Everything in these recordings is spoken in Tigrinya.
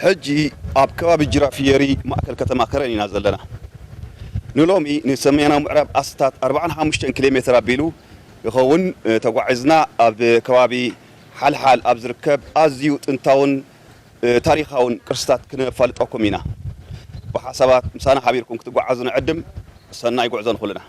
ሕጂ ኣብ ከባቢ ጅራፊየሪ ማእከል ከተማ ከረን ኢና ዘለና። ንሎሚ ንሰሜናዊ ምዕራብ ኣስታት ኣርባዓን ሓሙሽተን ኪሎ ሜትር ኣቢሉ ይኸውን፣ እ፣ ተጓዒዝና ኣብ ከባቢ ሓልሓል ኣብ ዝርከብ ኣዝዩ ጥንታውን፣ እ፣ ታሪኻውን ቅርስታት ክነፋልጠኩም ኢና። ብሓሳባት ምሳና ሓቢርኩም ክትጓዓዙ ንዕድም። ሰናይ ጉዕዞ ንኹልና።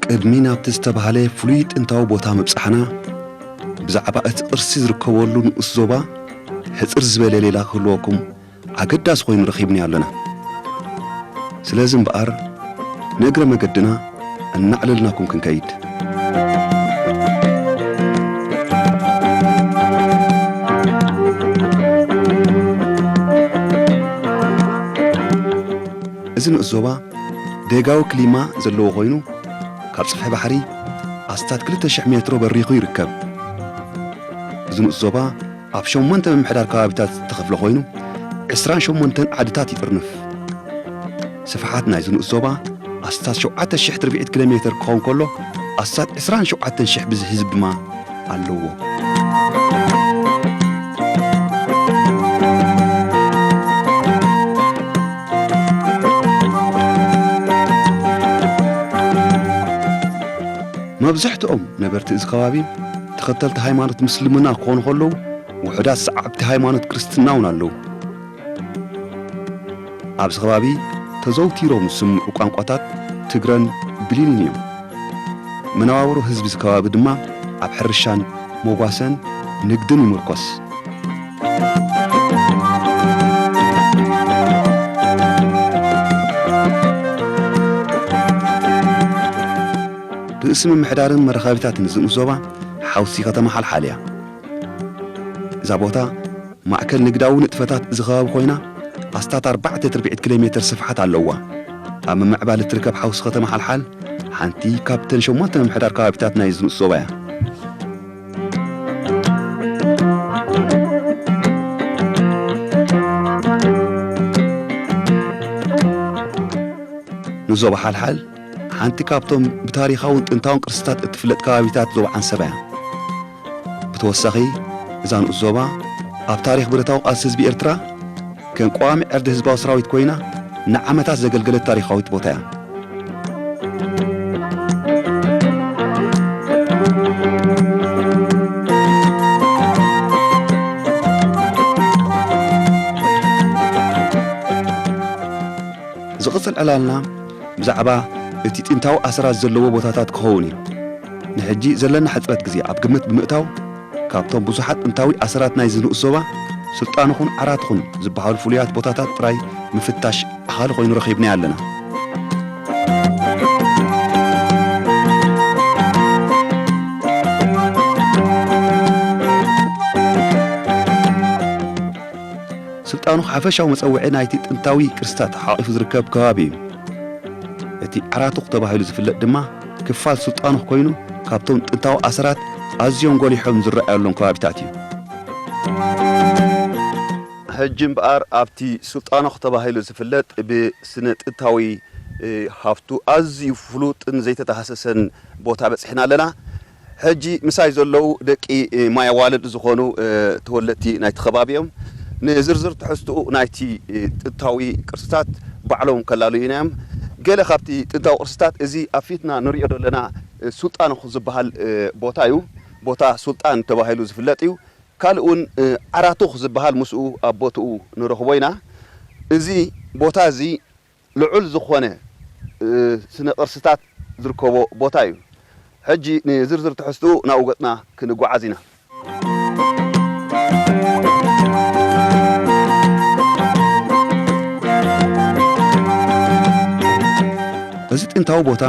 ቅድሚ ናብቲ ዝተባህለ ፍሉይ ጥንታዊ ቦታ ምብጻሕና፣ ብዛዕባ እቲ ቅርሲ ዝርከበሉ ንኡስ ዞባ ሕጽር ዝበለ ሌላ ክህልወኩም ኣገዳሲ ኮይኑ ረኺብንዮ ኣለና። ስለዚ እምበኣር፣ ንእግረ መገድና እናዕለልናኩም ክንከይድ። እዚ ንኡስ ዞባ ደጋዊ ክሊማ ዘለዎ ኮይኑ፣ ካብ ጽፍሒ ባሕሪ ኣስታት ክልተ ሽሕ ሜትሮ በሪኹ ይርከብ። እዚ ንኡስ ዞባ ኣብ ሸሞንተ ምምሕዳር ከባቢታት ዝተኸፍለ ኮይኑ፣ ዕስራን ሸሞንተን ዓድታት ይጥርንፍ። ስፍሓት ናይዚ ንኡስ ዞባ ኣስታት ሸውዓተ ሽሕ ትርብዒት ኪሎ ሜትር ክኸውን ከሎ፣ ኣስታት ዕስራን ሸውዓተን ሽሕ ብዝሒ ህዝቢ ድማ ኣለዎ። መብዛሕትኦም ነበርቲ እዚ ከባቢ ተኸተልቲ ሃይማኖት ምስልምና ክኾኑ ከለዉ፣ ውሑዳት ሰዓብቲ ሃይማኖት ክርስትና እውን ኣለዉ። ኣብዚ ከባቢ ተዘውቲሮም ዝስምዑ ቋንቋታት ትግረን ብሊንን እዮም። መነባብሮ ህዝቢ እዚ ከባቢ ድማ ኣብ ሕርሻን መጓሰን ንግድን ይምርኮስ። ርእሲ ምምሕዳርን መራኸቢታትን እዚ ንኡስ ዞባ ሓውሲ ከተማ ሓልሓል እያ። እዛ ቦታ ማእከል ንግዳዊ ንጥፈታት እዚ ከባቢ ኮይና፣ ኣስታት ኣርባዕተ ትርብዒት ኪሎ ሜትር ስፍሓት ኣለዋ። ኣብ ምምዕባል እትርከብ ሓውሲ ከተማ ሓልሓል ሓንቲ ካብተን ሸሞንተ ምምሕዳር ከባቢታት ናይ እዚ ንኡስ ዞባ እያ። ንዞባ ሓልሓል ሓንቲ ካብቶም ብታሪኻውን ጥንታውን ቅርስታት እትፍለጥ ከባቢታት ዞባ ዓንሰባ እያ። ብተወሳኺ፣ እዛ ንኡስ ዞባ ኣብ ታሪኽ ብረታዊ ቃልሲ ህዝቢ ኤርትራ ከም ቀዋሚ ዕርዲ ህዝባዊ ሰራዊት ኮይና ንዓመታት ዘገልገለት ታሪኻዊት ቦታ እያ። ዝቕጽል ዕላልና ብዛዕባ እቲ ጥንታዊ ኣሰራት ዘለዎ ቦታታት ክኸውን እዩ። ንሕጂ ዘለና ሕጽረት ግዜ ኣብ ግምት ብምእታው፣ ካብቶም ብዙሓት ጥንታዊ ኣሰራት ናይዚ ንኡስ ዞባ፣ ስልጣንኹን ዓራትኹን ዝበሃሉ ፍሉያት ቦታታት ጥራይ ምፍታሽ ኣኻሊ ኮይኑ ረኺብናዮ ኣለና። ስልጣኑ ሓፈሻዊ መጸውዒ ናይቲ ጥንታዊ ቅርስታት ሓቒፉ ዝርከብ ከባቢ እዩ። እቲ ዓራቱኽ ተባሂሉ ዝፍለጥ ድማ ክፋል ስልጣኑኽ ኮይኑ፣ ካብቶም ጥንታዊ ኣሰራት ኣዝዮም ጎሊሖም ዝረኣየሎም ከባቢታት እዩ። ሕጂ እምበኣር ኣብቲ ስልጣኖኽ ተባሂሉ ዝፍለጥ ብስነ ጥንታዊ፣ እ፣ ሃፍቱ ኣዝዩ ፍሉጥን ዘይተተሃሰሰን ቦታ በጺሕና ኣለና። ሕጂ ምሳይ ዘለዉ ደቂ፣ እ፣ ማይ ኣዋልድ ዝኾኑ፣ እ፣ ተወለድቲ ናይቲ ከባቢ እዮም። ንዝርዝር ትሕዝትኡ ናይቲ፣ እ፣ ጥንታዊ ቅርስታት ባዕሎም ከላልዩና እዮም። ገለ ካብቲ ጥንታዊ ቅርስታት እዚ ኣብ ፊትና ንሪኦ ዘለና፣ እ፣ ሱልጣኖኽ ዝበሃል፣ እ፣ ቦታ እዩ። ቦታ ሱልጣን ተባሂሉ ዝፍለጥ እዩ። ካልእ እውን፣ እ፣ ዓራቱኽ ዝበሃል ምስኡ ኣብ ቦትኡ ንረኽቦ ኢና። እዚ ቦታ እዚ ልዑል ዝኾነ፣ እ፣ ስነ ቅርስታት ዝርከቦ ቦታ እዩ። ሕጂ ንዝርዝር ትሕዝትኡ ናብኡ ገጽና ክንጓዓዝ ኢና። እዚ ጥንታዊ ቦታ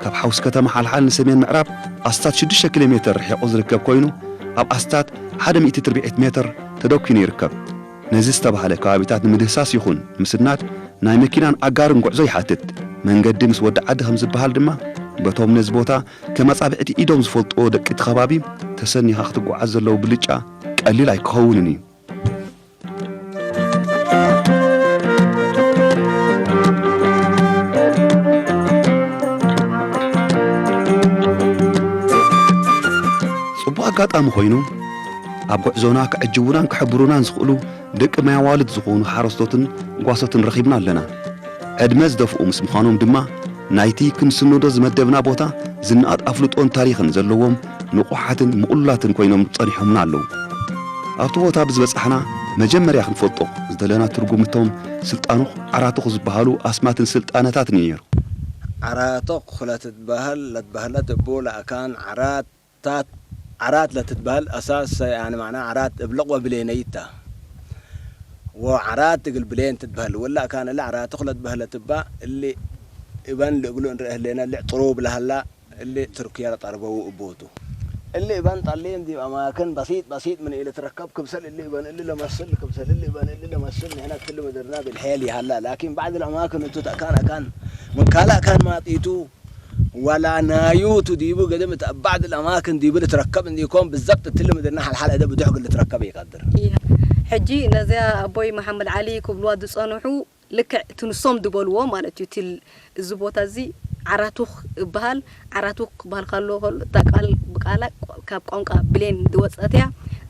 ካብ ሓውሲ ከተማ ሓልሓል ንሰሜን ምዕራብ ኣስታት ሽዱሽተ ኪሎ ሜተር ርሒቑ ዝርከብ ኮይኑ፣ ኣብ ኣስታት ሓደ ሚእቲ ትርብዒት ሜተር ተደኲኑ ይርከብ። ነዚ ዝተባህለ ከባቢታት ንምድህሳስ ይኹን ንምስናድ ናይ መኪናን ኣጋርን ጉዕዞ ይሓትት። መንገዲ ምስ ወዲ ዓዲ ከም ዝበሃል ድማ በቶም ነዚ ቦታ ከም ኣጻብዕቲ ኢዶም ዝፈልጥዎ ደቂ እቲ ከባቢ ተሰኒኻ ክትጓዓዝ ዘለዎ ብልጫ ቀሊል ኣይክኸውንን እዩ። ጽቡቕ ኣጋጣሚ ኮይኑ ኣብ ጉዕዞና ክዕጅቡናን ክሕብሩናን ዝኽእሉ ደቂ ማይ ኣዋልድ ዝኾኑ ሓረስቶትን ጓሶትን ረኺብና ኣለና። ዕድመ ዝደፍኡ ምስ ምዃኖም ድማ ናይቲ ክንስንዶ ዝመደብና ቦታ ዝነኣድ ኣፍልጦን ታሪኽን ዘለዎም ንቑሓትን ምቕሉላትን ኮይኖም ጸኒሖምና ኣለዉ። ኣብቲ ቦታ ብዝበጻሕና መጀመርያ ክንፈልጦ ዝደለና ትርጉም እቶም ስልጣኑኽ ዓራቱኽ ዝበሃሉ ኣስማትን ስልጣነታትን እዩ ነይሩ። ዓራቶኽ ለትትበሃል ለትበህለት እቡ ለኣካን ዓራት ታት ዓራት ለትትበሃል ኣሳስ ያኒ ማዕና ዓራት እብልቕ ወብሌነይታ ወዓራት እግል ብሌን ትትበሃል ወላ ካን እለ ዓራትኽ ለትበህለት እባ እሊ እበን ልእግሉ እንርእ ህሌና ልዕ ጥሩ ብለሃላ እሊ ትርክያ ለጠርበው እቦቱ እሊ እበን ጠሊም ዲብ ኣማክን በሲጥ በሲጥ ምን ኢለ ትረከብ ክብሰል እሊ እበን እሊ ለመስል ክብሰል እሊ እበን እሊ ለመስል ንሕና ክትል ምድርና ብልሔል ይሃላ ላኪን ባዕድ ለኣማክን እቱ ተእካን ኣካን ምን ካልእ ኣካን ማጢቱ ዋላ ናዩ ቱ ዲቡ ገደም እት ኣባዕድ ለማክን ዲቡ ልትረከብ እንዲኮን ብዘብጥ እትል ምድርና ሓልሓል እደ ብዱሕ ግል ልትረከብ ይቀድር። ሕጂ ነዚያ ኣቦይ መሓመድ ዓሊ ክብልዋ ዝጸንሑ ልክዕ እቲ ንሶም ዝበልዎ ማለት እዩ። እቲ እዚ ቦታ እዚ ዓራቱኽ ይበሃል። ዓራቱኽ ክበሃል ከሎ ከሎ እታ ቃል ብቃላ ካብ ቋንቋ ብሌን ዝወጸት እያ።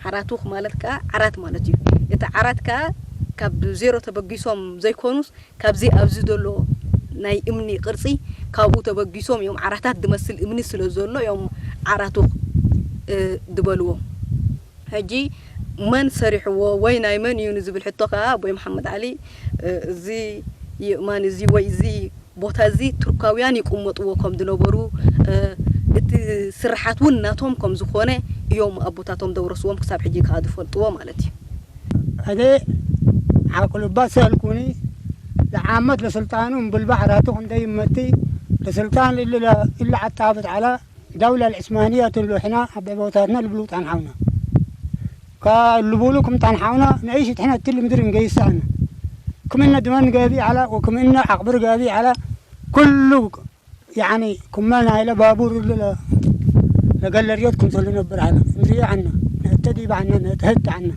ዓራቱኽ ማለት ከኣ ዓራት ማለት እዩ። እቲ ዓራት ከኣ ካብ ዜሮ ተበጊሶም ዘይኮኑስ ካብዚ ኣብዚ ዘሎ ናይ እምኒ ቅርጺ ካብኡ ተበጊሶም እዮም። ዓራታት ዝመስል እምኒ ስለ ዘሎ እዮም ዓራቱኽ ዝበልዎ። ሕጂ መን ሰሪሕዎ ወይ ናይ መን እዩ ንዝብል ሕቶ ከኣ ኣቦይ መሓመድ ዓሊ እዚ ይእማን እዚ ወይ እዚ ቦታ እዚ ቱርካውያን ይቅመጥዎ ከም ዝነበሩ እቲ ስርሓት እውን ናቶም ከም ዝኾነ እዮም ኣቦታቶም ዘውረስዎም ክሳብ ሕጂ ከኣ ዝፈልጥዎ ማለት እዩ። أدي عقل بس الكوني لعامة لسلطانه مبلبع راتو عندي يمتي لسلطان إلا إلا عتابت على دولة العثمانية تلو حنا ببوتاتنا البلو تنحونا كالبولو كم تنحونا نعيش تحنا تل مدرن قيسان كم إن دمان قابي على وكم إن عقبر قابي على كل يعني كمان هاي لبابور ل لقلريوت كم سلنا برعنا نريعنا نهتدي بعنا نتهت عنا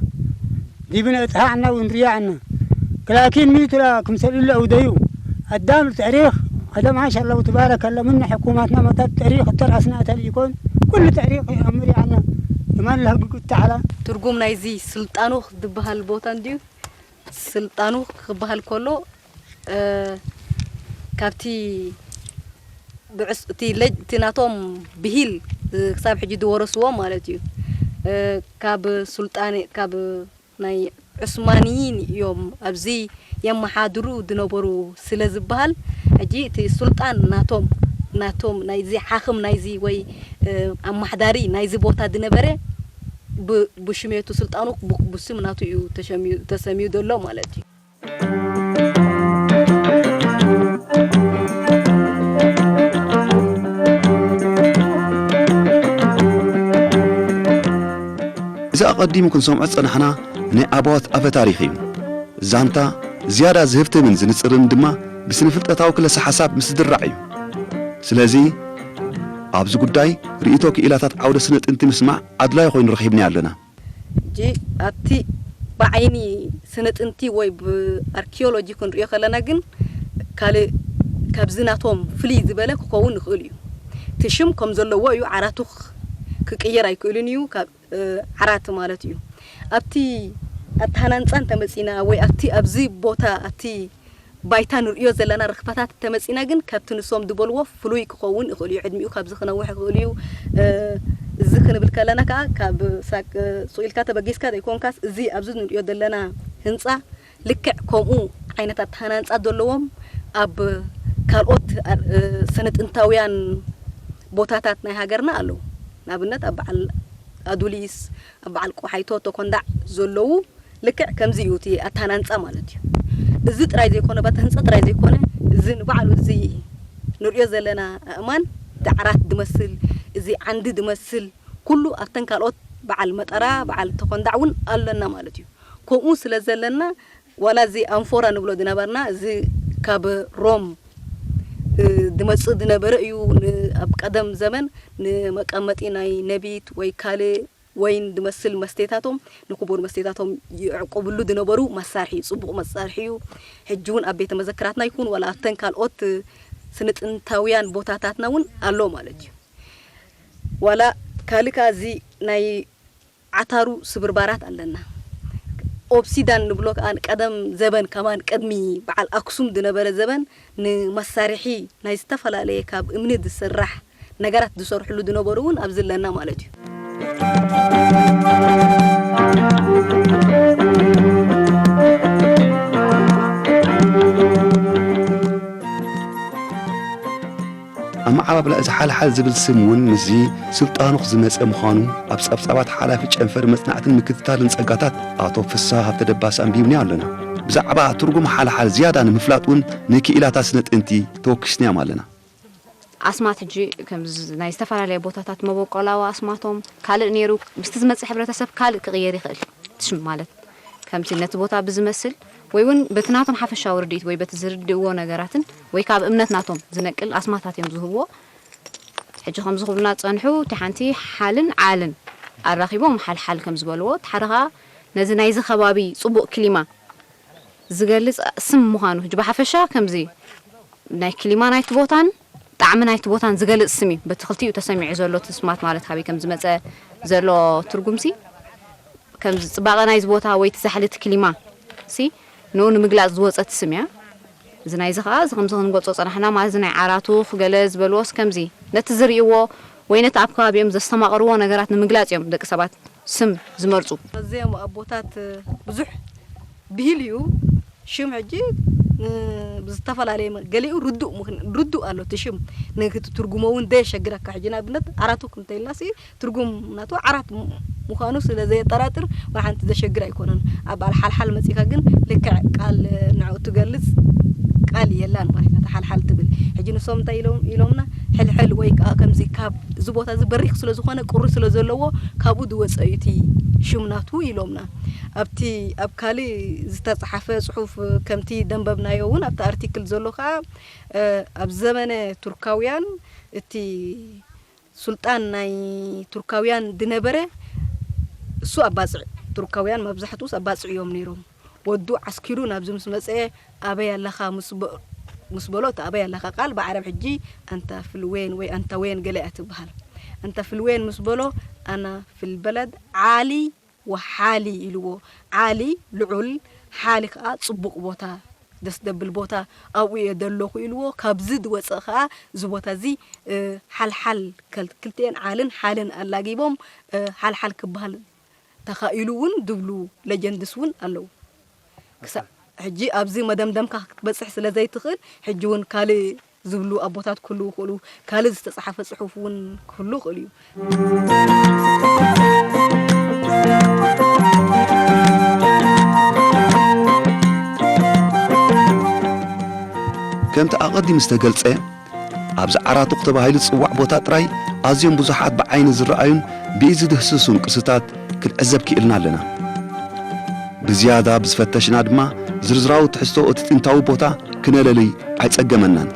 دي بنتها عنا ونريعنا لكن ميترا كم سلنا وديو الدام التاريخ هذا ما شاء الله تبارك الله من حكوماتنا متى التاريخ ترى أثناء تليكون كل تاريخ أمري عنا كمان لها قلت تعالى ትርጉም ናይዚ ስልጣኑ ዝበሃል ቦታ እንድዩ። ስልጣኑ ክበሃል ከሎ ካብቲ ብዕስ እቲ ለጅ እቲ ናቶም ብሂል ክሳብ ሕጂ ዝወረስዎ ማለት እዩ። ካብ ሱልጣን ካብ ናይ ዑስማንይን እዮም ኣብዚ የመሓድሩ ዝነበሩ ስለ ዝበሃል ሕጂ እቲ ሱልጣን ናቶም ናቶም ናይዚ ሓኽም ናይዚ ወይ ኣማሕዳሪ ናይዚ ቦታ ዝነበረ ብሽሜቱ ስልጣኑ ብስም ናቱ እዩ ተሰሚዩ ዘሎ ማለት እዩ። እዚ ኣቐዲሙ ክንሰምዖ ዝጸናሕና ናይ ኣባዋት ኣፈ ታሪኽ እዩ። ዛንታ ዝያዳ ዝህብትምን ዝንጽርን ድማ ብስነ-ፍልጠታዊ ክለሰ ሓሳብ ምስ ዝድራዕ እዩ። ስለዚ ኣብዚ ጉዳይ ርእይቶ ክኢላታት ዓውደ ስነ-ጥንቲ ምስማዕ ኣድላዪ ኮይኑ ረኺብናዮ ኣለና። ሕጂ ኣብቲ ብዓይኒ ስነ-ጥንቲ ወይ ብኣርኪዮሎጂ ክንሪኦ ከለና ግን ካልእ ካብዚ ናቶም ፍልይ ዝበለ ክኸውን ይኽእል እዩ። እቲ ሽም ከም ዘለዎ እዩ፣ ዓራቱኽ ክቅየር ኣይክእልን እዩ። ካብ ዓራት ማለት እዩ። ኣብቲ ኣተሃናንጻ እንተመጺና ወይ ኣብቲ ኣብዚ ቦታ ኣብቲ ባይታ ንርእዮ ዘለና ርክባታት እንተመጺና ግን ካብቲ ንሶም ዝበልዎ ፍሉይ ክኸውን ይኽእል እዩ። ዕድሚኡ ካብዚ ክነውሕ ይኽእል እዩ። እዚ ክንብል ከለና ከኣ ካብ ሳቅ ሱቕ ኢልካ ተበጊስካ ዘይኮንካስ እዚ ኣብዚ ንርእዮ ዘለና ህንጻ ልክዕ ከምኡ ዓይነት ኣተሃናንጻ ዘለዎም ኣብ ካልኦት ስነ ጥንታውያን ቦታታት ናይ ሃገርና ኣለዉ። ንኣብነት ኣብ በዓል ኣዱሊስ ኣብ በዓል ቆሓይቶ ተኮንዳዕ ዘለዉ ልክዕ ከምዚ እዩ እቲ ኣተሃናንጻ ማለት እዩ። እዚ ጥራይ ዘይኮነ በቲ ህንጻ ጥራይ ዘይኮነ እዚ ንባዕሉ እዚ ንሪኦ ዘለና ኣእማን እቲ ዓራት ዝመስል እዚ ዓንዲ ዝመስል ኩሉ ኣብተን ካልኦት በዓል መጠራ በዓል ተኮንዳዕ እውን ኣለና ማለት እዩ። ከምኡ ስለ ዘለና፣ ዋላ እዚ ኣንፎራ ንብሎ ዝነበርና፣ እዚ ካብ ሮም፣ እ፣ ዝመጽእ ዝነበረ እዩ። ን-፣ ኣብ ቀደም ዘመን ንመቀመጢ ናይ ነቢት ወይ ካልእ ወይን ዝመስል መስተታቶም፣ ንክቡር መስተታቶም ይዕቁብሉ ዝነበሩ መሳርሒ እዩ። ጽቡቕ መሳርሒ እዩ። ሕጂ እውን ኣብ ቤተ መዘክራትና ይኹን ዋላ ኣብተን ካልኦት ስነ ጥንታውያን ቦታታትና እውን ኣሎ ማለት እዩ። ዋላ ካልእ ከኣ እዚ ናይ ዓታሩ ስብርባራት ኣለና። ኦብሲዳን ንብሎ ከኣ ቀደም ዘበን ከማን ቅድሚ በዓል ኣክሱም ዝነበረ ዘበን ንመሳርሒ ናይ ዝተፈላለየ ካብ እምኒ ዝስራሕ ነገራት ዝሰርሕሉ ዝነበሩ እውን ኣብዚ ኣለና ማለት እዩ። ኣመዓባብላ እዚ ሓልሓል ዝብል ስም እውን ምስዚ ስልጣኑ ዝመጸ ምዃኑ ኣብ ጸብጻባት ሓላፊ ጨንፈር መጽናዕትን ምክትታልን ጸጋታት ኣቶ ፍስሃ ሃብተ ደባስ ኣንቢብንዮ ኣለና። ብዛዕባ ትርጉም ሓልሓል ዝያዳ ንምፍላጥ እውን ንክኢላታት ስነ ጥንቲ ተወኪስናዮም ኣለና። ኣስማት ሕጂ ከምዚ ናይ ዝተፈላለየ ቦታታት መበቆላዊ ኣስማቶም ካልእ ነይሩ፣ ምስቲ ዝመጽእ ሕብረተሰብ ካልእ ክቕየር ይኽእል። እቲ ሽም ማለት ከምቲ ነቲ ቦታ ብዝመስል ወይ እውን በቲ ናቶም ሓፈሻዊ ርድኢት ወይ በቲ ዝርድእዎ ነገራትን ወይ ካብ እምነት ናቶም ዝነቅል ኣስማታት እዮም ዝህብዎ። ሕጂ ከምዚ ክብሉና ዝጸንሑ፣ እቲ ሓንቲ ሓልን ዓልን ኣራኺቦም ሓልሓል ከም ዝበልዎ፣ እቲ ሓደ ኸኣ ነዚ ናይዚ ከባቢ ጽቡቕ ክሊማ ዝገልጽ ስም ምዃኑ፣ ሕጂ ብሓፈሻ ከምዚ ናይ ክሊማ ናይቲ ቦታን ጣዕሚ ናይቲ ቦታን ዝገልጽ ስም እዩ። በቲ ክልቲኡ ተሰሚዑ ዘሎ እቲ ስማት ማለት ካበይ ከም ዝመጸ ዘሎ ትርጉምሲ፣ ከምዚ ጽባቐ ናይዚ ቦታ ወይ እቲ ዛሕሊ እቲ ክሊማ ሲ ንኡ ንምግላጽ ዝወጸት ስም እያ። እዚ ናይዚ ኸኣ እዚ ከምዚ ክንገልጾ ጸናሕና ማለት እዚ ናይ ዓራቱ ገለ ዝበልዎስ ከምዚ ነቲ ዝርእይዎ ወይ ነቲ ኣብ ከባቢኦም ዘስተማቕርዎ ነገራት ንምግላጽ እዮም ደቂ ሰባት ስም ዝመርጹ። ኣዘዮም ኣቦታት ብዙሕ ብሂል እዩ። ሽም ሕጂ ን-፣ ብዝተፈላለየ መ-፣ ገሊኡ ርዱእ ምኽን-፣ ርዱእ ኣሎ እቲ ሽም ንክትትርጉሞ እውን ዘየሸግረካ። ሕጂ ንኣብነት ዓራቱ እንተኢልና ሲ ትርጉም ናቱ ዓራት ም-፣ ምዃኑ ስለ ዘየጠራጥር ዋላ ሓንቲ ዘሸግር ኣይኮነን። ኣብ በዓል ሓልሓል መጺእካ ግን ልክዕ ቃል ንዕኡ ትገልጽ ቃል የላን ማለት እያ። ሓልሓል ትብል። ሕጂ ንሶም እንታይ ኢሎም-፣ ኢሎምና? ሕልሕል ወይ ከኣ ከምዚ ካብ እዚ ቦታ እዚ በሪኽ ስለ ዝኾነ ቁሪ ስለ ዘለዎ ካብኡ ዝወጸ እዩ እቲ ሽም ናቱ ኢሎምና። ኣብቲ ኣብ ካልእ ዝተጻሓፈ ጽሑፍ ከምቲ ዘንበብናዮ እውን ኣብቲ ኣርቲክል ዘሎ ከኣ፣ እ፣ ኣብ ዘመነ ቱርካውያን እቲ ሱልጣን ናይ ቱርካውያን ዝነበረ እሱ ኣባጽዕ፣ ቱርካውያን መብዛሕትኡስ ኣባጽዕ እዮም ነይሮም። ወዱ ዓስኪሩ ናብዚ ምስ መጸ ኣበይ ኣለኻ ምስ በ-፣ ምስ በሎ፣ እቲ ኣበይ ኣለኻ ቃል ብዓረብ ሕጂ ኣንታ ፍልዌን ወይ ኣንታ ዌን ገለ እያ ትበሃል። ኣንታ ፍልዌን ምስ በሎ ኣና ፍልበለድ ዓሊ ወሓሊ ኢልዎ። ዓሊ ልዑል፣ ሓሊ ከኣ ጽቡቕ ቦታ፣ ደስ ደብል ቦታ ኣብኡ እየ ዘለኹ ኢልዎ። ካብዚ ዝወጸ ከኣ እዚ ቦታ እዚ፣ እ፣ ሓልሓል ከል-፣ ክልቲኤን ዓልን ሓልን ኣላጊቦም፣ እ፣ ሓልሓል ክበሃል ተኻኢሉ እውን ዝብሉ ሌጀንድስ እውን ኣለዉ። ክሳዕ ሕጂ ኣብዚ መደምደምካ ክትበጽሕ ስለ ዘይትኽእል፣ ሕጂ እውን ካልእ ዝብሉ ኣቦታት ክህልዉ ይኽእሉ፣ ካልእ ዝተጻሓፈ ጽሑፍ እውን ክህሉ ይኽእል እዩ። ከምቲ ኣቐዲሙ ዝተገልጸ፣ ኣብዚ ዓራቱኽ ተባሂሉ ዝጽዋዕ ቦታ ጥራይ ኣዝዮም ብዙሓት ብዓይኒ ዝረኣዩን ብኢድ ዝድህስሱን ቅርስታት ክንዕዘብ ክኢልና ኣለና። ብዝያዳ ብዝፈተሽና ድማ ዝርዝራዊ ትሕዝቶ እቲ ጥንታዊ ቦታ ክነለልይ ኣይጸገመናን።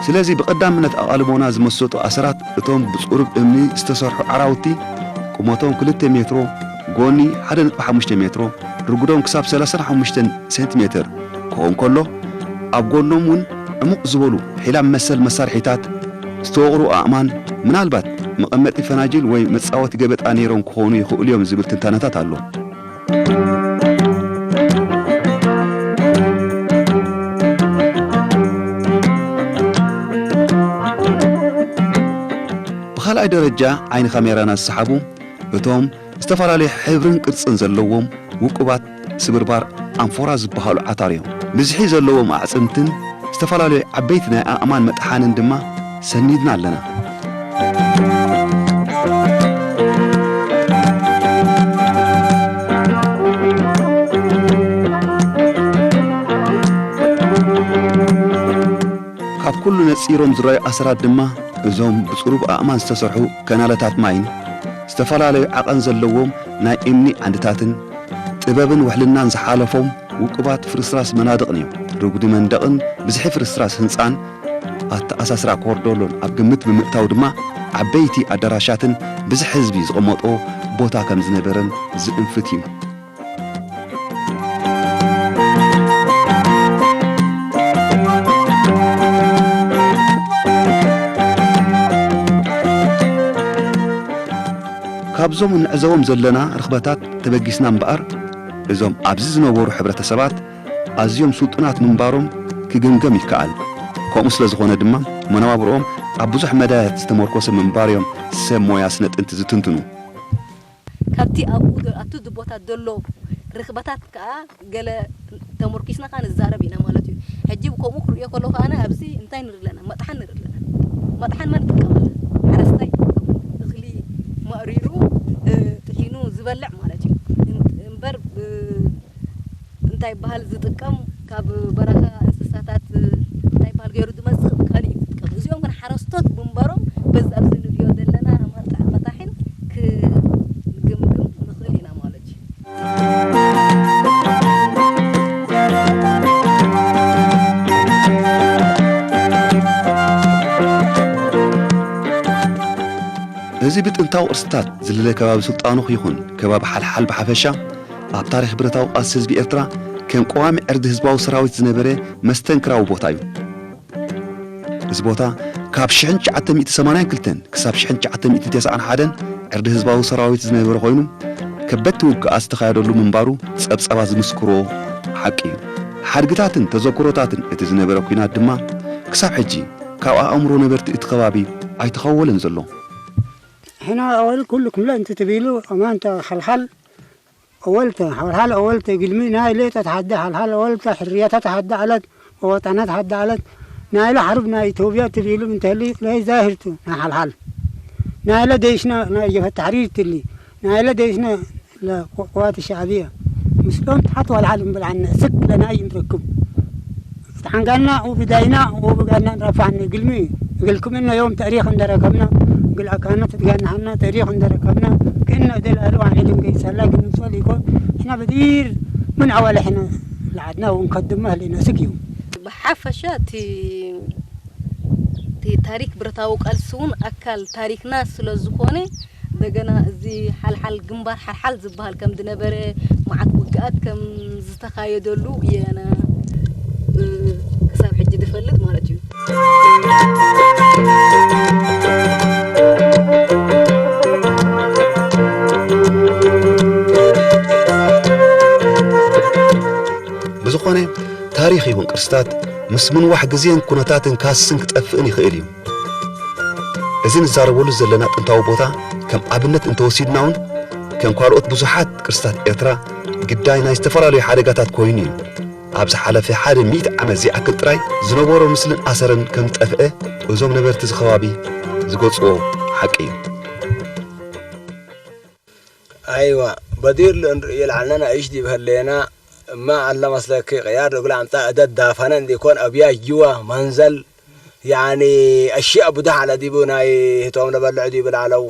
ስለዚ ብቐዳምነት ኣቓልቦና ዝመሰጡ ኣሰራት እቶም ብጽሩብ እምኒ ዝተሰርሑ ዓራውቲ፣ ቁመቶም ክልተ ሜትሮ፣ ጎኒ ሓደ ነጥቢ ሓሙሽተ ሜትሮ፣ ርጉዶም ክሳብ ሰላሳን ሓሙሽተን ሴንቲሜተር ክኸውን ከሎ፣ ኣብ ጎኖም እውን ዕሙቕ ዝበሉ ሒላብ መሰል መሳርሒታት፣ ዝተወቕሩ ኣእማን፣ ምናልባት መቐመጢ ፈናጅል ወይ መጻወቲ ገበጣ ነይሮም ክኾኑ ይኽእሉ እዮም ዝብል ትንታነታት ኣሎ። ብኻልኣይ ደረጃ ዓይኒ ካሜራና ዝሰሓቡ እቶም ዝተፈላለየ ሕብርን ቅርጽን ዘለዎም ውቁባት ስብርባር ኣንፎራ ዝበሃሉ ዓታር እዮም። ብዝሒ ዘለዎም ኣዕጽምትን ዝተፈላለዩ ዓበይቲ ናይ ኣእማን መጥሓንን ድማ ሰኒድና ኣለና። ካብ ኩሉ ጺሮም ዝረኣዩ ኣሰራት ድማ እዞም ብጽሩብ ኣእማን ዝተሰርሑ ከናለታት ማይን ዝተፈላለዩ ዓቐን ዘለዎም ናይ እምኒ ዓንድታትን ጥበብን ውሕልናን ዝሓለፎም ውቁባት ፍርስራስ መናድቕን እዮም። ርጉዲ መንደቕን ብዝሒ ፍርስራስ ህንጻን ኣተኣሳስራ ኮርዶሎን ኣብ ግምት ብምእታው ድማ ዓበይቲ ኣዳራሻትን ብዝሒ ህዝቢ ዝቕመጦ ቦታ ከም ዝነበረን ዝእንፍት እዩ። ካብዞም እንዕዘቦም ዘለና ርኽበታት ተበጊስና እምበኣር፣ እዞም ኣብዚ ዝነበሩ ሕብረተሰባት ኣዝዮም ስልጡናት ምንባሮም ክግምገም ይከኣል። ከምኡ ስለ ዝኾነ ድማ፣ መነባብሮኦም ኣብ ብዙሕ መዳያት ዝተመርኮሰ ምንባር እዮም ሰብ ሞያ ስነ ጥንቲ ዝትንትኑ። ካብቲ ኣብኡ ደ-፣ ኣብቲ ድ-፣ ቦታ ዘሎ ርኽበታት ከኣ ገለ ተመርኪስና ከኣ ንዛረብ ኢና ማለት እዩ። ሕጂ ከምኡ ክርእዮ ከለኹ ኣነ ኣብዚ እንታይ ንርኢ ኣለና? መጥሓን ንርኢ ኣለና። መጥሓን መን ይጥቀም ኣሎ? ሓረስታይ ይጥቀም ኣሎ። እኽሊ መእሪሩ፣ እ፣ ጥሒኑ ዝበልዕ ማለት እዩ። እም-፣ እምበር፣ እ፣ እንታይ ይበሃል ዝጥቀም ካብ በረኻ እንስሳታት እንታይ ይበሃል ገይሩ ዝመጽእ ካልእ እዩ ዝጥቀም። እዚኦም ግን ሓረስቶት ብምንባሮም በዚ ኣብዚ ንርእዮ ዘለና መጣ-፣ መጣሒን ክንግምግም ንኽእል ኢና ማለት እዩ። እዚ ብጥንታዊ ቅርስታት ዝልለ ከባቢ ስልጣኑኽ ይኹን ከባቢ ሓልሓል ብሓፈሻ፣ ኣብ ታሪኽ ብረታዊ ቃልሲ ህዝቢ ኤርትራ ከም ቀዋሚ ዕርዲ ህዝባዊ ሰራዊት ዝነበረ መስተንክራዊ ቦታ እዩ። እዚ ቦታ ካብ ሽሕን ትሽዓተ ሚእቲ ሰማንያን ክልተን ክሳብ ሽሕን ትሽዓተ ሚእቲ ተስዓን ሓደን ዕርዲ ህዝባዊ ሰራዊት ዝነበረ ኮይኑ፣ ከበድቲ ውግኣት ዝተኻየደሉ ምንባሩ ጸብጻባት ዝምስክርዎ ሓቂ እዩ። ሓድግታትን ተዘክሮታትን እቲ ዝነበረ ኲናት ድማ ክሳብ ሕጂ ካብ ኣእምሮ ነበርቲ እቲ ከባቢ ኣይተኸወለን ዘሎ። ሕና ኣዋልድ ኩሉ ክምለ እንትትቢሉ ኣማንታ ሓልሓል ኣወልተ፣ ሓልሓል ኣወልተ ግልሚ ናይ ሌጠት ሓደ ሓልሓል ኣወልተ ሕርያታት ሓደ ዓለት ወወጣናት ሓደ ዓለት ናይለ ሓርብ ናይ ኢትዮጵያ ትቢሉ እንተህሊ ለይ ዛህርቱ ናይ ሓልሓል ናይለ ደይሽና ናይ ጀፈት ተሕሪር ትሊ ናይለ ደይሽና ለቆዋት ሻዕብያ ምስሎም ተሓት ዋልሓል እምበልዓነ ስክ ለናይ ንረክብ። ተሓንጋና ወብዳይና ወብጋና ንረፋን ግልሚ እግልክምና ዮም ተእሪኽ እንደረከብና እግል ኣካና ትትጋናሃና ተእሪኽ እንደረከብና ክእና እደል ኣሉ ዓዒድ እንገይሰላ ግን ንሶል ይኮን ሕና በዲር ምን ኣዋለ ሕና ለዓድና እውን ከድማ ህሊና ስግ እዩ። ብሓፈሻ እቲ እቲ ታሪክ ብረታዊ ቃልሲ እውን ኣካል ታሪክና ስለ ዝኾነ እንደገና እዚ ሓልሓል ግንባር ሓልሓል ዝበሃል ከም ዝነበረ መዓት ውግኣት ከም ዝተኻየደሉ እየ ኣነ፣ እ፣ ክሳብ ሕጂ ዝፈልጥ ማለት እዩ። ብዝኾነ ታሪኽ ይኹን ቅርስታት ምስ ምንዋሕ ግዜን ኩነታትን ካስን ክጠፍእን ይኽእል እዩ። እዚ ንዛረበሉ ዘለና ጥንታዊ ቦታ ከም ኣብነት እንተወሲድና እውን ከም ካልኦት ብዙሓት ቅርስታት ኤርትራ ግዳይ ናይ ዝተፈላለዩ ሓደጋታት ኮይኑ እዩ። ኣብ ዝሓለፈ ሓደ ሚእቲ ዓመት ዘይኣክል ጥራይ ዝነበሮ ምስልን ኣሰርን ከም ዝጠፍአ እዞም ነበርቲ እዚ ከባቢ ዝገልጽዎ ሓቂ እዩ። ኣይዋ በዲር ልእንርእዮ ለዓልና ናእሽ ዲብ ህለየና እማ ኣላ መስለኪ ቅያር እግል ኣምጻ እደ ዳፈነ እንዲኮን ኣብያ ጅዋ መንዘል ያኒ ኣሽያ ብዙሕ ኣለ ዲቡ ናይ ህቶም ለበልዕ ዲቡ ለዓለው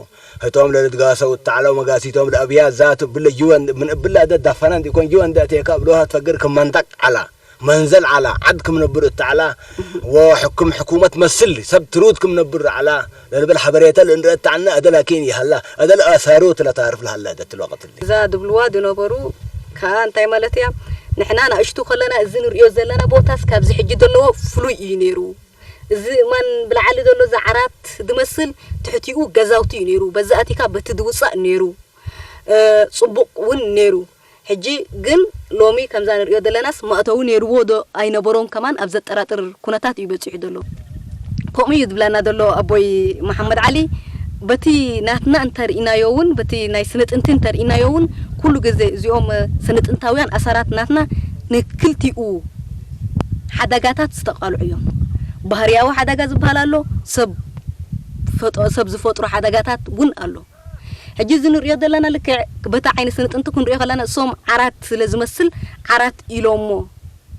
ህቶም ለልትጋሰው እተዓለው መጋሲቶም ለኣብያ ዛቱ ብለ ጅወ ምን እብላ እደ ዳፈነ እንዲኮን ጅወ እንደ እቴካ ብሎሃ ትፈግር ክመንጠቅ ዓላ መንዘል ዓላ ዓድ ክም ነብር እተዓላ ወሕኩም ሕኩመት መስል ሰብ ትሩት ክም ነብር ዓላ ለልበል ሓበሬተ ልእንርአ እተዓልና እደ ላኪን ይሃላ እደ ለኣሳሩ ትለታርፍ ለሃላ እደ ትልወቀትል እዛ ድብልዋ ድነበሩ ከኣ እንታይ ማለት እያ? ንሕና ናእሽቱ ከለና እዚ ንርእዮ ዘለና ቦታስ ካብዚ ሕጂ ዘለዎ ፍሉይ እዩ ነይሩ። እዚ እማን ብላዕሊ ዘሎ እዚ ዓራት ድመስል ትሕቲኡ ገዛውቲ እዩ ነይሩ። በዚ ኣቲካ በቲ ድውጻእ ነይሩ። ጽቡቕ እውን ነይሩ። ሕጂ ግን ሎሚ ከምዛ ንርእዮ ዘለናስ መእተዊ ነይርዎ ዶ ኣይነበሮን ከማን ኣብ ዘጠራጥር ኩነታት እዩ በጺሑ ዘሎ። ከምኡ እዩ ዝብላና ዘሎ ኣቦይ መሓመድ ዓሊ። በቲ ናትና እንተርኢናዮ እውን በቲ ናይ ስነ ጥንቲ እንተርኢናዮ እውን ኩሉ ግዜ እዚኦም ስነ ጥንታውያን ኣሳራት ናትና ንክልቲኡ ሓደጋታት ዝተቃልዑ እዮም። ባህርያዊ ሓደጋ ዝበሃል ኣሎ፣ ሰብ ዝፈጥሮ ሓደጋታት እውን ኣሎ። ሕጂ እዚ ንሪኦ ዘለና ልክዕ በቲ ዓይኒ ስነ ጥንቲ ክንሪኦ ከለና እሶም ዓራት ስለ ዝመስል ዓራት ኢሎሞ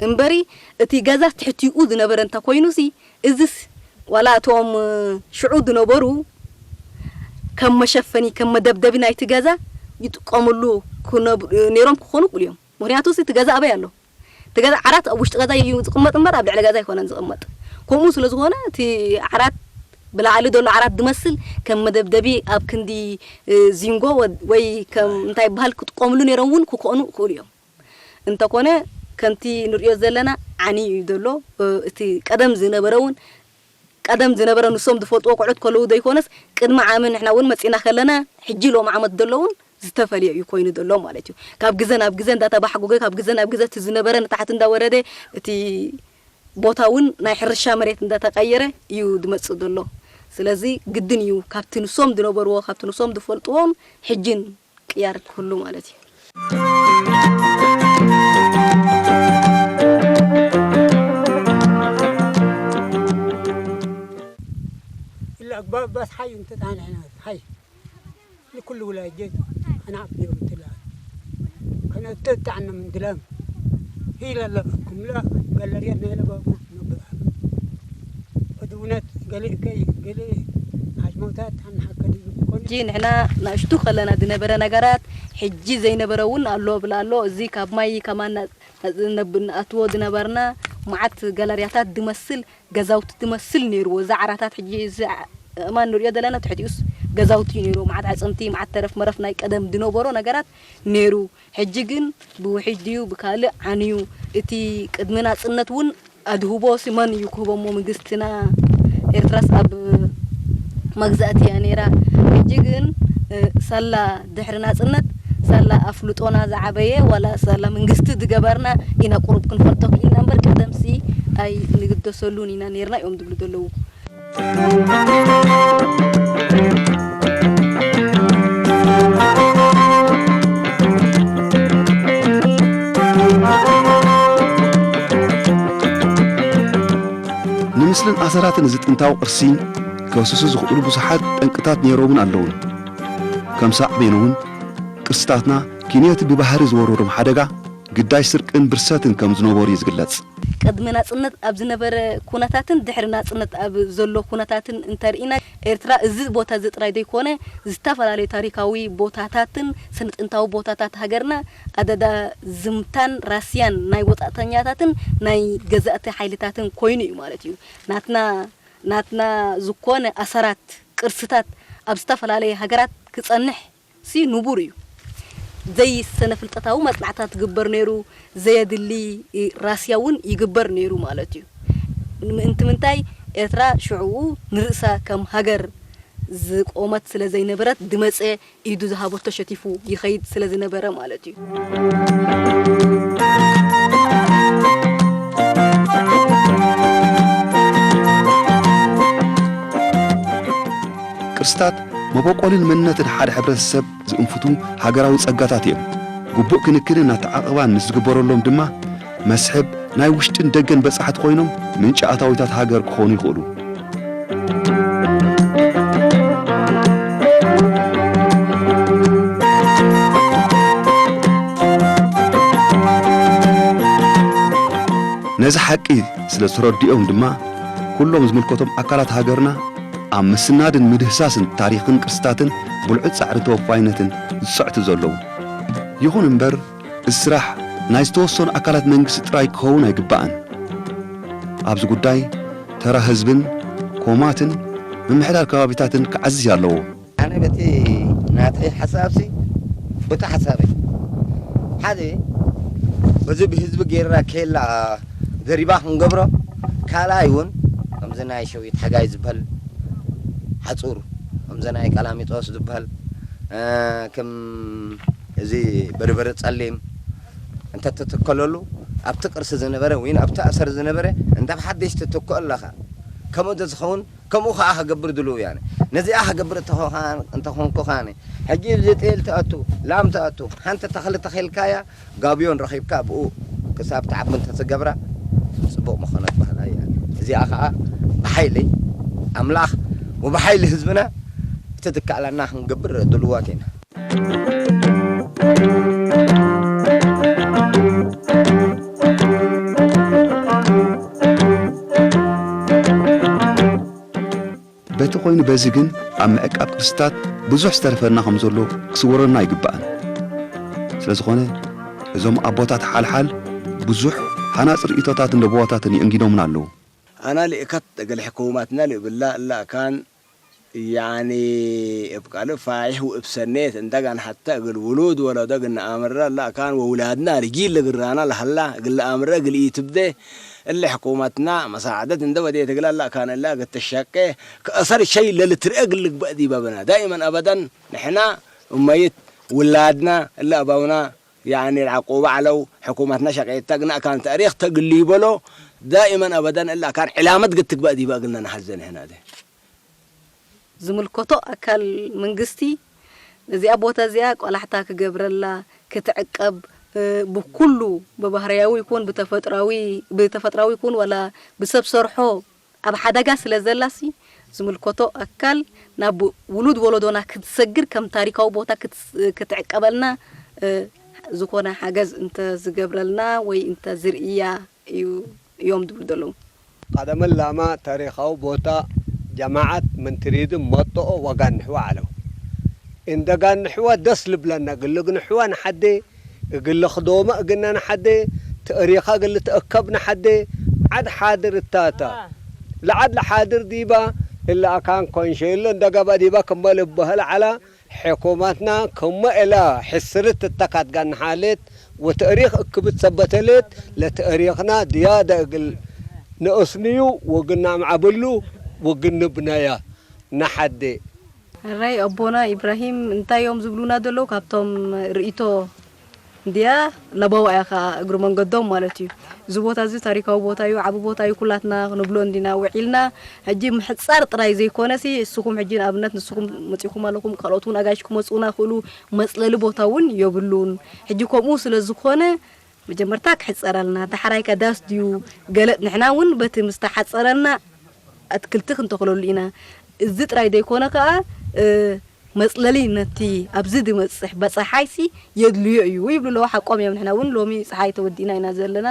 እምበሪ እቲ ገዛ ትሕቲኡ ዝነበረ እንተ ኮይኑሲ እዝስ ዋላ እቶም ሽዑ ዝነበሩ ከም መሸፈኒ፣ ከም መደብደቢ ናይቲ ገዛ ይጥቀምሉ ክነብ-፣ ነይሮም ክኾኑ ይኽእሉ እዮም። ምኽንያቱ እቲ ገዛ ኣበይ ኣሎ? እቲ ገዛ ዓራት ኣብ ውሽጢ ገዛ እዩ ዝቕመጥ እምበር ኣብ ልዕሊ ገዛ ኣይኮነን ዝቕመጥ። ከምኡ ስለ ዝኾነ እቲ ዓራት ብላዕሊ ዘሎ ዓራት ዝመስል ከም መደብደቢ ኣብ ክንዲ፣ እ፣ ዚንጎ ወ-፣ ወይ ከም እንታይ ይበሃል ክጥቀምሉ ነይሮም እውን ክኾኑ ይኽእሉ እዮም። እንተኾነ ከምቲ ንሪኦ ዘለና ዓንዩ እዩ ዘሎ። እ፣ እቲ ቀደም ዝነበረ እውን ቀደም ዝነበረ ንሶም ዝፈልጥዎ ቆልዑት ከለዉ ዘይኮነስ ቅድሚ ዓሚ ንሕና እውን መፂና ከለና ሕጂ ሎም ዓመት ዘሎ እውን ዝተፈልየ እዩ ኮይኑ ዘሎ ማለት እዩ። ካብ ግዘ ናብ ግዘ እንዳተባሕጎገ ካብ ግዘ ናብ ግዘ እቲ ዝነበረ ንታሕቲ እንዳወረደ እቲ ቦታ እውን ናይ ሕርሻ መሬት እንዳተቀየረ እዩ ዝመፅእ ዘሎ። ስለዚ ግድን እዩ ካብቲ ንሶም ዝነበርዎ ካብቲ ንሶም ዝፈልጥዎን ሕጅን ቅያር ክህሉ ማለት እዩ። إلا أقبال بس حي أنت تاني هنا حي لكل ولاية جيت أنا عبد يوم تلا كان تتعنا من دلام هي لا لا كم لا قال لي أنا لا بابا نبغى ودونات قال لي كي قال لي عجموتات عن حق دي كون ሕጂ ንሕና ንእሽቱ ከለና ዝነበረ ነገራት ሕጂ ዘይነበረ እውን ኣሎ ብላ ኣሎ። እዚ ካብ ማይ ከማን ነብ-፣ ንኣትዎ ዝነበርና መዓት ጋለርያታት ዝመስል ገዛውቲ ዝመስል ነይርዎ። እዚ ዓራታት ሕጂ እዚ ዓ-፣ እማን ንሪኦ ዘለና ትሕቲኡስ ገዛውቲ እዩ ነይርዎ። መዓት ዓጽምቲ፣ መዓት ተረፍ መረፍ ናይ ቀደም ዝነበሮ ነገራት ነይሩ። ሕጂ ግን ብውሕጅ ድዩ ብካልእ ዓንዩ። እቲ ቅድሚ ናጽነት እውን ኣድህቦ ሲ መን እዩ ክህቦ እሞ መንግስትና ኤርትራስ ኣብ መግዛእቲ እያ ነይራ። ሕጂ ግን፣ እ፣ ሳላ ድሕሪ ናጽነት ሳላ ኣፍልጦና ዝዓበየ ዋላ ሳላ መንግስቲ ዝገበርና ኢና ቁሩብ ክንፈልጦ ክኢልና እምበር ቀደምሲ ኣይንግደሰሉን ኢና ነይርና እዮም ዝብሉ ዘለዉ። ንምስልን ኣሰራትን እዚ ጥንታዊ ቅርሲ ከስሱ ዝኽእሉ ብዙሓት ጠንቅታት ነይሮምን ኣለውን። ከም ሳዕቤን እውን ቅርስታትና ኪንዮቲ ብባህሪ ዝወረዶም ሓደጋ ግዳይ ስርቅን ብርሰትን ከም ዝነበሩ እዩ ዝግለጽ። ቅድሚ ናጽነት ኣብ ዝነበረ ኩነታትን ድሕሪ ናጽነት ኣብ ዘሎ ኩነታትን እንተርኢና፣ ኤርትራ እዚ ቦታ እዚ ጥራይ ዘይኮነ፣ ዝተፈላለዩ ታሪካዊ ቦታታትን ስነ-ጥንታዊ ቦታታት ሃገርና ኣደዳ ዝምታን ራስያን ናይ ወጻእተኛታትን ናይ ገዛእቲ ሓይልታትን ኮይኑ እዩ ማለት እዩ። ናትና፣ ናትና ዝኾነ ኣሰራት፣ ቅርስታት ኣብ ዝተፈላለየ ሃገራት ክጸንሕ ሲ ንቡር እዩ። ዘይሰነ ፍልጠታዊ መጽናዕታት ትግበር ነይሩ፣ ዘየድሊ ራስያ እውን ይግበር ነይሩ ማለት እዩ። ምእንቲ ምንታይ ኤርትራ ሽዕኡ ንርእሳ ከም ሃገር ዝቆመት ስለ ዘይነበረት፣ ዝመጸ ኢዱ ዝሃበቶ ሸቲፉ ይኸይድ ስለ ዝነበረ ማለት እዩ። ቅርስታት መበቆልን መንነትን ሓደ ሕብረተሰብ ዝእንፍቱ ሃገራዊ ጸጋታት እዮም። ግቡእ ክንክንን ኣተዓቕባን ምስ ዝግበረሎም ድማ፣ መስሕብ ናይ ውሽጥን ደገን በጻሕቲ ኮይኖም፣ ምንጪ ኣታዊታት ሃገር ክኾኑ ይኽእሉ። ነዚ ሓቂ ስለ ዝተረድኦም ድማ፣ ኩሎም ዝምልከቶም ኣካላት ሃገርና ኣብ ምስናድን ምድህሳስን ታሪኽን ቅርስታትን ብልዑል ጻዕርን ተወፋይነትን ዝጸዕቱ ዘለዉ። ይኹን እምበር፣ እዚ ስራሕ ናይ ዝተወሰኑ ኣካላት መንግስቲ ጥራይ ክኸውን ኣይግባእን። ኣብዚ ጉዳይ ተራ ህዝብን ኮማትን ምምሕዳር ከባቢታትን ክዓዝዝ ኣለዎ። ኣነ በቲ ናተይ ሓሳብሲ፣ በቲ ሓሳበይ ሓደ በዚ ብህዝቢ ጌርና ኬላ ደሪባ ክንገብሮ፣ ካልኣይ እውን ከምዚ ናይ ሸዊት ሓጋይ ዝበሃል ሓጹር፣ ከምዚ ናይ ቀላሚጦስ ዝበሃል፣ እ፣ ከም እዚ በርበረ ጸሊም እንተትትከለሉ፣ ኣብቲ ቅርሲ ዝነበረ ወይ ኣብቲ ኣሰር ዝነበረ እንተ ብሓድሽ ትትክኦ ኣለኻ። ከምኡ እንተዝኸውን፣ ከምኡ ኸዓ ክገብር ድልው እየ ኣነ። ነዚኣ ክገብር እንተኾ-፣ እንተኾንኩ ኸኣነ፣ ሕጂ እዚ ጤል ትኣቱ፣ ላም ትኣቱ፣ ሓንቲ ተኽሊ ተኺልካያ፣ ጋብዮን ረኺብካ ብኡ ክሳብ ትዓቢ እንተትገብራ፣ ጽቡቕ ምኾነት በሃላይ እየ ኣነ። እዚኣ ኸዓ ብሓይሊ ኣምላኽ ወብሓይሊ ህዝብና እቲ ዝከኣለና ክንገብር ድልዋት ኢና። ኮይኑ በዚ ግን ኣብ ምዕቃብ ቅርስታት ብዙሕ ዝተረፈና ከም ዘሎ ክስወረና ኣይግባእን። ስለ ዝኾነ እዞም ኣቦታት ሓልሓል ብዙሕ ሃናጽ ርእይቶታትን ለበዋታትን የእንጊዶምና ኣለዉ። ኣና ልእከት እግል ሕኩማትና ልእብላ እላ ካን ያኒ እብ ቃል ፋይሕ ወእብ ሰኔት እንደጋን ሓታ እግል ውሉድ ወለዶ እግል ነኣምረ እላ ካን ወውላድና ርጊል ልግራና ለሃላ እግል ለኣምረ እግል ኢትብደ እለ ሕኩማትና መሳዕደት እንደ ወዴት እግል እላ ካን እላ እግል ትሸቄ ከእሰር ሸይ ለልትርኤ እግል ልግበእ ዲበብና ዳይመን ኣበደን ንሕና እመይት ውላድና እለ ኣባውና ያኒ ልዓቁባ ዓለው ሕኩማትና ሸቄታ ግና ካን ተእሪኽ ተግልዩ በሎ ዳይመን ኣበደን እላ ካን ዕላመት ግትግበእ ዲበ እግልና ንሓዘ ንሕና ደ ዝምልከቶ ኣካል መንግስቲ ነዚኣ ቦታ እዚኣ ቆላሕታ ክገብረላ፣ ክትዕቀብ፣ እ፣ ብኩሉ ብባህርያዊ ይኩን ብተፈጥራዊ፣ ብተፈጥራዊ ይኩን ዋላ ብሰብ ሰርሖ ኣብ ሓደጋ ስለ ዘላሲ ዝምልከቶ ኣካል ናብ ውሉድ ወለዶና ክትሰግር ከም ታሪካዊ ቦታ ክትስ-፣ ክትዕቀበልና፣ እ፣ ዝኾነ ሓገዝ እንተ ዝገብረልና ወይ እንተ ዝርእያ እዩ፣ እዮም ዝብሉ ዘለዉ። ቀደመ ላማ ታሪኻዊ ቦታ ጀማዓት ምን ትሪድም መጥኦ ወጋንሕዋ ዓለው። እንደጋንሕዋ ደስ ልብለና እግል ግንሕዋ ንሓዴ፣ እግል ኽዶመ እግና ንሓዴ፣ ተእሪኻ እግል ተእከብ ንሓዴ፣ ዓድ ሓድር እታታ። ለዓድ ለሓድር ዲባ፣ እለ ኣካን ኮንሸይሎ እንደገባ ዲባ ክመ ልበህል ዓላ፣ ሕኩማትና ክመ እላ ሕስርት እተካት ጋንሓሌት ወተእሪኽ እክብት ሰበተሌት ለተእሪኽና ድያደ እግል ነእስንዩ ወግናምዓብሉ ወግንብነያ ነሓዴ። ሕራይ ኣቦና ኢብራሂም እንታይ እዮም ዝብሉና ዘለዉ ካብቶም ርእይቶ እንድያ ለባዋ እያ ከኣ እግሪ መንገዶም ማለት እዩ። እዚ ቦታ እዚ ታሪካዊ ቦታ እዩ፣ ዓቢ ቦታ እዩ፣ ኩላትና ክንብሎ እንዲና ውዒልና። ሕጂ ምሕጻር ጥራይ ዘይኮነሲ እስኹም ሕጂ ንኣብነት ንስኹም መጺኹም ኣለኹም፣ ካልኦት እውን ኣጋይሽ ክመጹና ክእሉ መጽለሊ ቦታ እውን የብሉን። ሕጂ ከምኡ ስለ ዝኾነ መጀመርታ ክሕጸረልና፣ ዳሕራይ ከ ዳስ ድዩ ገለጥ ንሕና እውን በቲ ምስ ተሓጸረልና ኣትክልቲ ክንተኽለሉ ኢና። እዚ ጥራይ ዘይኮነ ከኣ፣ እ፣ መጽለሊ ነቲ ኣብዚ ዝመጽሕ በጻሓይሲ የድልዮ እዩ ይብሉ ኣለዉ። ሓቆም እዮም። ንሕና እውን ሎሚ ጸሓይ ተወዲእና ኢና ዘለና።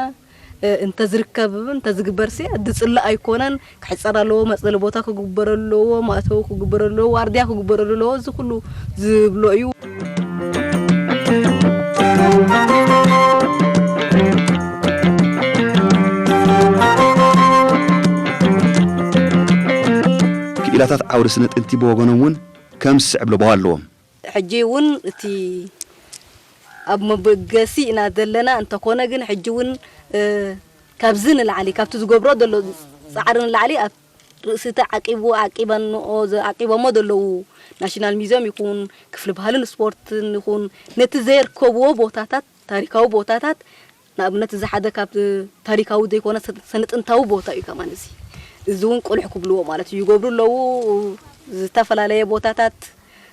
እ፣ እንተዝርከብ፣ እንተዝግበርሲ ዝጽላእ ኣይኮነን። ክሕጸር ኣለዎ፣ መጽለሊ ቦታ ክግበረሉ ኣለዎ፣ መእተዊ ክግበረሉ ኣለዎ፣ ዋርድያ ክግበረሉ ኣለዎ። እዚ ኩሉ ዝብሎ እዩ። ክኢላታት ዓውደ ስነ ጥንቲ ብወገኖም እውን ከም ዝስዕብ ለበዋ ኣለዎም። ሕጂ እውን እቲ ኣብ መበገሲ ኢና ዘለና፣ እንተኾነ ግን ሕጂ እውን፣ እ፣ ካብዚ ንላዕሊ፣ ካብቲ ዝገብሮ ዘሎ ጻዕሪ ንላዕሊ ኣብ ርእሲቲ ዓቂቡ፣ ዓቂበንኦ፣ ዘ-፣ ዓቂቦሞ ዘለዉ ናሽናል ሚዝየም ይኹን፣ ክፍሊ ባህልን ስፖርትን ይኹን፣ ነቲ ዘየርከብዎ ቦታታት፣ ታሪካዊ ቦታታት፣ ንኣብነት እዚ ሓደ ካብ ታሪካዊ ዘይኮነ ሰ-፣ ሰነጥንታዊ ቦታ እዩ ከማን እዚ። እዚ እውን ቅኑሕ ክብልዎ ማለት እዩ። ይገብሩ ኣለዉ፣ ዝተፈላለየ ቦታታት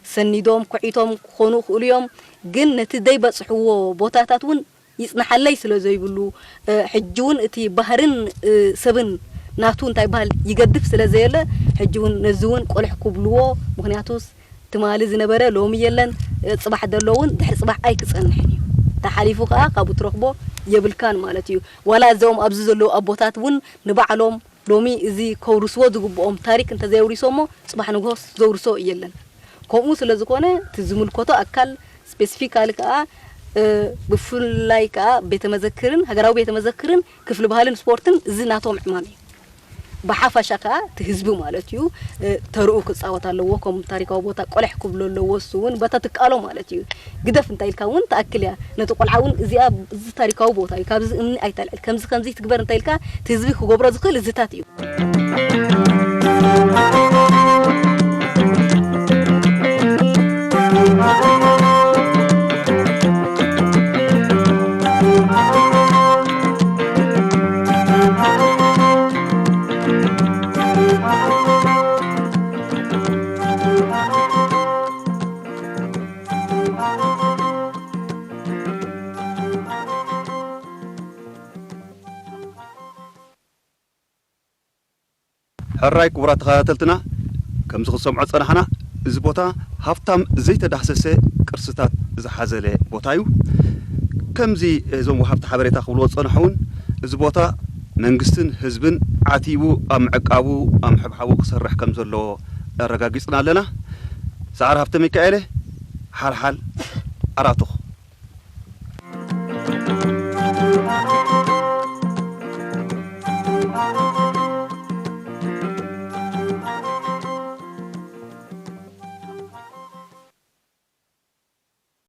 ሰኒዶም፣ ኩዒቶም ክኾኑ ይኽእሉ እዮም። ግን ነቲ ዘይበጽሕዎ ቦታታት እውን ይጽንሓለይ ስለ ዘይብሉ፣ እ፣ ሕጂ እውን እቲ ባህርን፣ እ፣ ሰብን ናቱ እንታይ በሃል ይገድፍ ስለ ዘየለ፣ ሕጂ እውን ነዚ እውን ቆልሕ ክብልዎ። ምኽንያቱስ ትማሊ ዝነበረ ሎሚ የለን፣ እ፣ ጽባሕ ዘሎ እውን ድሕሪ ጽባሕ ኣይክጸንሕን እዩ። ተሓሊፉ ከኣ ካብኡ ትረኽቦ የብልካን ማለት እዩ። ዋላ እዞም ኣብዚ ዘለዉ ኣቦታት እውን ንባዕሎም ሎሚ እዚ ከውርስዎ ዝግብኦም ታሪክ እንተዘየውሪሶሞ፣ ጽባሕ ንግሆስ ዘውርሶ የለን። ከምኡ ስለ ዝኾነ፣ እቲ ዝምልከቶ ኣካል ስፔሲፊካሊ ከኣ፣ እ፣ ብፍላይ ከኣ ቤተ መዘክርን ሃገራዊ ቤተ መዘክርን ክፍሊ ባህልን ስፖርትን እዚ ናቶም ዕማም እዩ። ብሓፈሻ ከኣ እቲ ህዝቢ ማለት እዩ፣ እ፣ ተርኡ ክጻወት ኣለዎ። ከም ታሪካዊ ቦታ ቆለሕ ክብሎ ኣለዎ። እሱ እውን በታ ትቃሎ ማለት እዩ። ግደፍ እንታይ ኢልካ እውን ትኣክል እያ። ነቲ ቆልዓ እውን እዚኣ፣ እዚ ታሪካዊ ቦታ እዩ፣ ካብዚ እምኒ ኣይተልዕል፣ ከምዚ ከምዚ ትግበር እንታይ ኢልካ እቲ ህዝቢ ክገብሮ ዝኽእል እዚታት እዩ። ሕራይ ክቡራት ተኸታተልትና፣ ከምዚ ክትሰምዖ ዝጸናሕና፣ እዚ ቦታ ሃብታም ዘይተዳህሰሰ ቅርስታት ዝሓዘለ ቦታ እዩ። ከምዚ እዞም ወሃብቲ ሓበሬታ ክብልዎ ዝጸንሑ እውን፣ እዚ ቦታ መንግስትን ህዝብን ዓቲቡ ኣብ ምዕቃቡ፣ ኣብ ምሕብሓቡ ክሰርሕ ከም ዘለዎ ኣረጋጊጽና ኣለና። ሰዓር ሃብተ ሚካኤለ፣ ሓልሓል ኣራቱኽ።